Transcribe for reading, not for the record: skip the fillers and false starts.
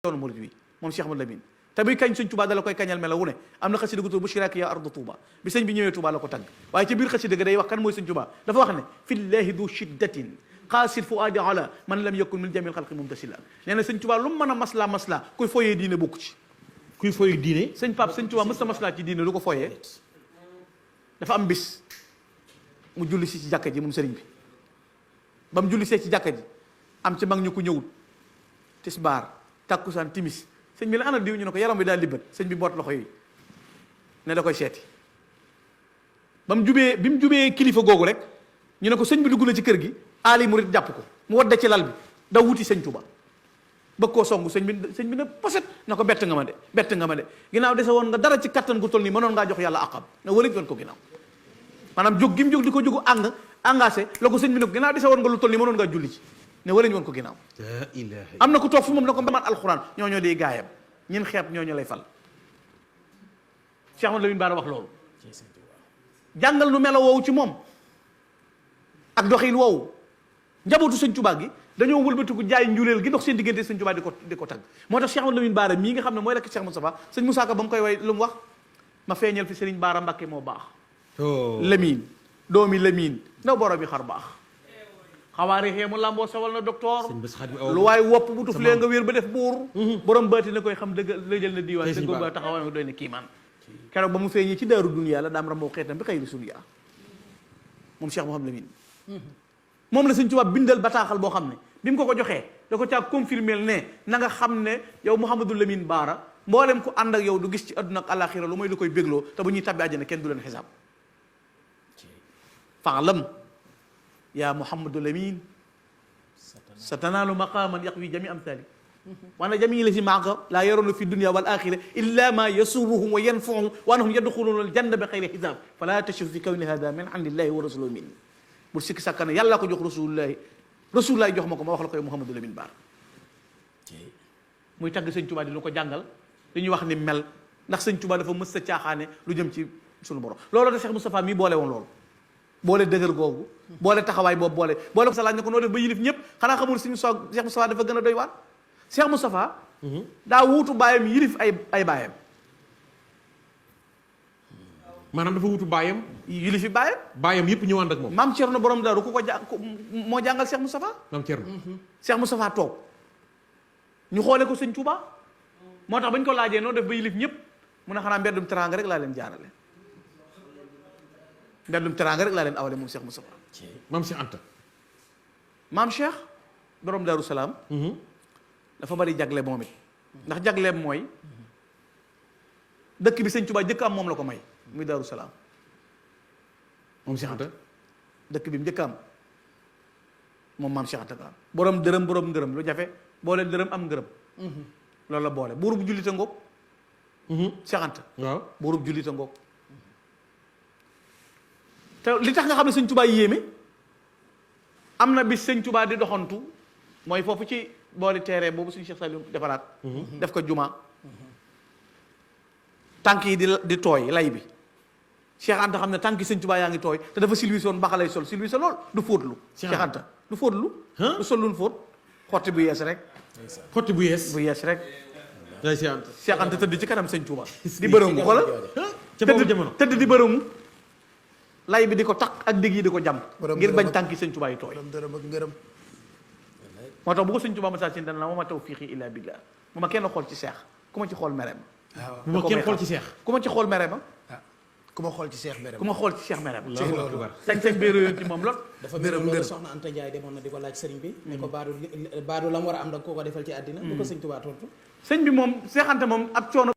yoonu murid wi moom Cheikh Ahmadou Lamine te buy kañ sëñ Touba dala koy kañal mela wu ne am na xasida gu tudd Bushraki ya ardu Touba bi sëñ bi ñëwee Touba la ko tagg waaye ci biir xasida ga day wax kan mooy sëñ Touba dafa wax ne fillahi du shiddatin qaasir fuaadi ala man lam yakun min jamil xalqi mumtasila nee na sëñ Touba lu mu mën a masla kuy foyee diine bokku ci kuy foyee diine sëñ Pape sëñ Touba mës ta masla ci diine lu ko foyee dafa am bis mu julli si ci jàkka ji moom sëriñ bi ba mu julli see ci jàkka ji am ci mag ñu ko ñëwut tisbaar takkusaan timis sëñ bi la ana diw ñu ne ko yaram bi daal libbat sëñ bi boot loxo yi ne da koy seeti bi mu jubee kilifa googu rek ñu ne ko sëñ bi dugg na ci kër gi aali murit jàpp ko mu wadde ci lal bi da wuti sëñ Touba bëgg koo songu sëñ bi ne poset na ko bett nga ma de ginnaaw dese woon nga dara ci kattan gu toll nii mënoon ngaa jox yàlla aqam ne wala woon ko ginnaaw maanaam jóg gi mu jóg di ko jógu engagé la ko sëñ bi ne ko ginnaaw dese woon nga lu toll nii mënoon ngaa julli ci ne wala woon ko ginnaaw am na ku toog fu moom ne ko man alxuraan ñooñoo di gaayam ñin xeeb ñooñu lay fal Cheikh Ahmadou Lamine Bara wax loolu jàngal nu melo woowu ci moom ak doxin woowu njabootu sëñ Touba gi dañoo wëlbatiku jaay njuleel gi dox seen diggante sëñ Touba di ko tagg moo tax Cheikh Ahmadou Lamine Bara mii nga xam ne mooy rekk Cheikh Moustapha sëñ Moussa Ka ba mu koy way lu mu wax ma feeñal fi Serigne Bara Mbacké moo baax Lamine doomi Lamine ndaw boro bi xar baax xawaari xeemu lamboo sawal na docteur lu waay wopp bu tuf lee nga wér ba def buur borom baati na koy xam dëgg la jël na diiwaan dëgg ba taxaw nga doy ne kiimaan keroog ba mu feeñee ci daaru dunya la daam ramoo xeetam bi xëyri sunya moom Cheikh Mouhamadou Lamine moom la sëñ Tuubaa bindal bataaxal boo xam ne bi mu ko joxee da ko caa confirmer ne na nga xam ne yow Mouhamadou Lamine Bara mboolem ku ànd ak yow du gis ci àdduna ak àlaxira lu mooy lu koy bégloo te bu ñuy tabbi àjjana kenn du leen xisaab faalam yaa Mouhamadou Lamine sa tanaalu maqaaman yaqwi jami amthali waana jami la si maaka laa yaroona fi dunia wal axira illa ma yasuruhum wa yanfauhum wa annahum yadxuluna al janna bi xayri xisaab fala tashuf fi kawni hada min indillahi wa rasuluhu min bul sikki sàkka ne yàllaa ko jox rasulullahi jox ma ko ma wax la koy Mouhamadou Lamine Bara muy tagg sëñ Touba di lu ko jàngal li ñuy wax ni mel ndax sëñ Touba dafa mës sa caaxaane lu jëm ci sunu borom loolu da Cheikh Moustapha mii boole woon loolu boole dëgër googu boole taxawaay boobu boole ko sa laaj ne ko noo def ba yilif ñëpp xanaa xamul suñu soog Cheikh Moustapha dafa gën a doy waat Cheikh Moustapha daa wuutu baayam yilif ay baayam maanaam dafa wutu baayam yilifi baayam yëpp ñëwaan ak moom maam Thierno borom daaru ku ko moo jàngal Cheikh Moustapha maam Thierno Cheikh Moustapha toog ñu xoole ko sëñ Touba moo tax bañ ko laajee noo def ba yilif ñëpp mu ne xanaa mbeddum teraanga rek laa leen jaarale mbellum teraanga rek laa leen awale moom Cheikh Moustapha maam Cheikh Anta maam Cheikh borom Daaru Salaam dafa bari jagle moom it ndax jagleem mooy dëkk bi sëñ Touba jëkk am moom la ko may muy Daaru Salaam moom Cheikh Anta dëkk bi mu jëkk am moom maam Cheikh Anta borom dërëm borom ngërëm lu jafe boole dërëm am ngërëm loolu la boole buurub jullita ngoog Cheikh Anta waaw buurub jullita ngoog te li tax nga xam ne sëñ Touba yéeme am na bis sëñ Touba di doxantu mooy foofu ci boori terrain boobu suñu Cheikh Saliou defaraat def ko juma tànk yi di tooy lay bi Cheikh Anta xam ne tànk yi sëñ Touba yaa ngi tooy te dafa silvissé woon mbaxa lay sol silvissé lool du fóotlu Cheikh Anta du fóotlu du sollul fóot xotti bu yees rek rek Cheikh Anta tëdd ci kanam sëñ Touba di bërëmu xoolal tëdd di bërëmu lay bi di ko takk ak dégg yi di ko jam ngir bañ tànki sëñ Touba yi tooy moo tax bu ko sëñ Touba ma saa sin dana ma tawfiqi illa billah bu ma kenn xool ci seex ku ma ci xool mere ma bu ma kenn xool ci seex ku ma ci xool mere ma ku ma xool ci seex mere ma ku ma xool ci seex mere ma sañ-sañ bee réyoon ci moom lool dafa mel loolu soxna Anta Ndiaye demoon na di ko laaj sëriñ bi ne ko baadu la mu war a am da koo ko defal ci àddina bu ko sëñ Touba tontu sëñ bi moom Seex Anta moom ab coono